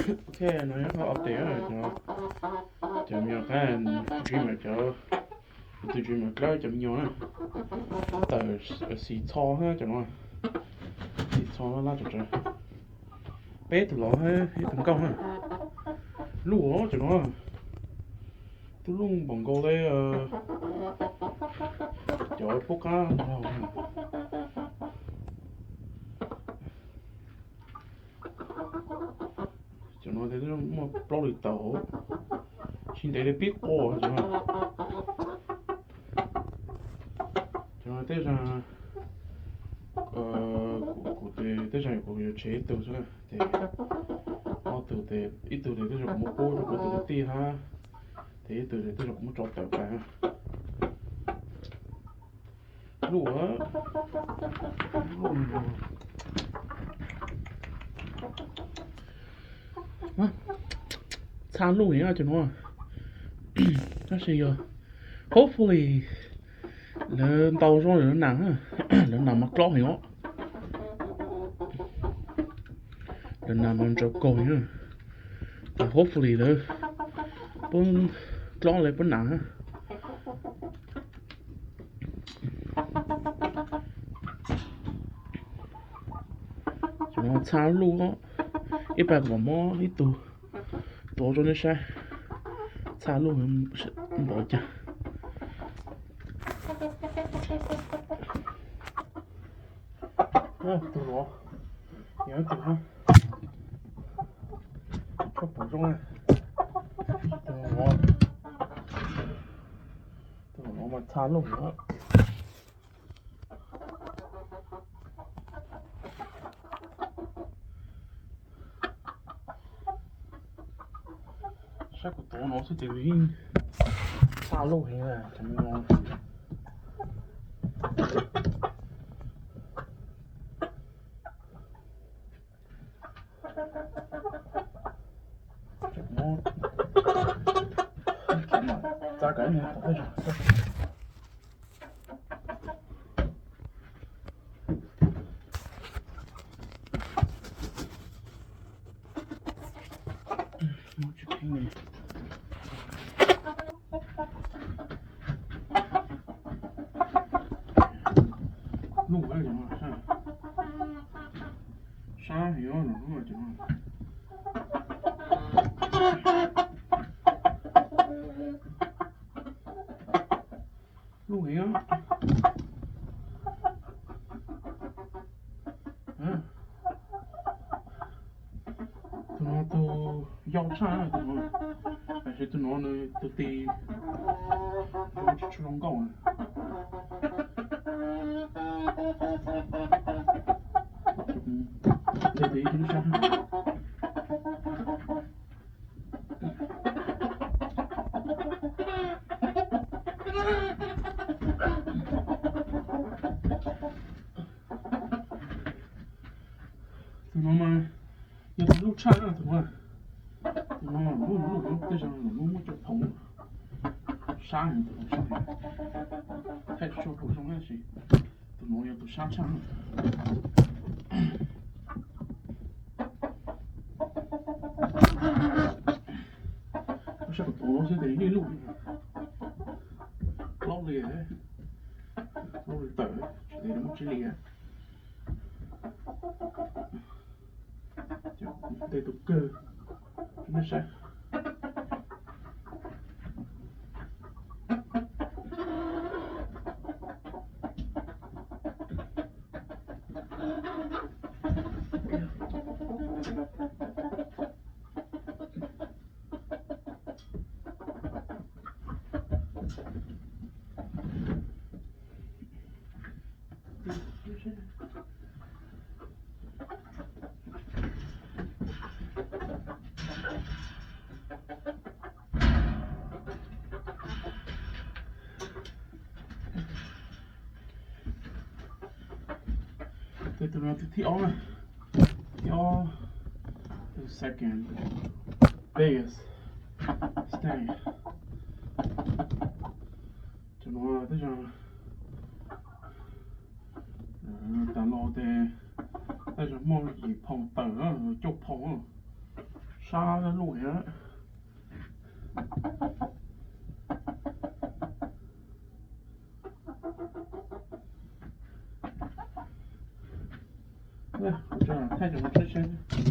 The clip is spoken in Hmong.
Ok, no yog qhov update cov, cov me nyuam qab, Dreamer cov, tus Dreamer Club cov me nyuam na, tawm xis txho na cov no, xis txho lab tsav tsav. Peb tus lov thiab ib tug nkauj na. Luj cov no, tub luj npaum nkaus li cov pub qab nraug. Cov no muaj plaub li tawm, tsis ntev li pib qua cov no. Cov no tej zaum, kuv, kuv tej zaum kuv yuav tshev ib tug xwb ces, ob tug ces ib tug ces tej zaum kuv muab pub rau kuv tus kwv tij hab, ces ib tug ces tej zaum kuv muab tso tawm pais. Luj, txha luj heev cov no. Tab sis yog, hopefully lawv ntau zog lawv nas, lawv nas mas klob heev os. Lawv nas mas ntsaws kaug heev. Ces hopefully lawv pub klob lawv pub nas. Cov no txha luj, ib pab kuv mam muab ib tug tuav rau nej saib. Txha luj npaum cas. Tus no, yog ib tug, tshuaj puv zoo na. Tus no, tus no mas txha luj na. Saib kuv tuav no xwb ces yeej txha luj heev na. Txav kav ib nyuag tom tej zog. Luj, sab heev os, no cov no. Luj heev. Tus no tus yau tshaj tus no, tab sis tus no nws tus tis tsis tshua zoo nkauj. Nteg tus ib tug lub sab. Tus no mas yog tus luj tshaj na tus no. Tus no mas luj luj tej zaum lub muaj cov phoom sab heev, tus no sab heev. Thaij tsis tshua zoo tab sis tus no yog tus sab tshaj. Saib kuv tuav no xwb ces yeej luj, plaub li, plaub li tawm, tsis muaj tsib li. Tej tus kawg, nej saib. Tus no tus thib ob, thib ob, the second biggest stain. Cov no tej zaum tas los ces tej zaum muaj yim phoom tawm, cuaj phoom. Sab luj heev. Thaij cov no saib seb.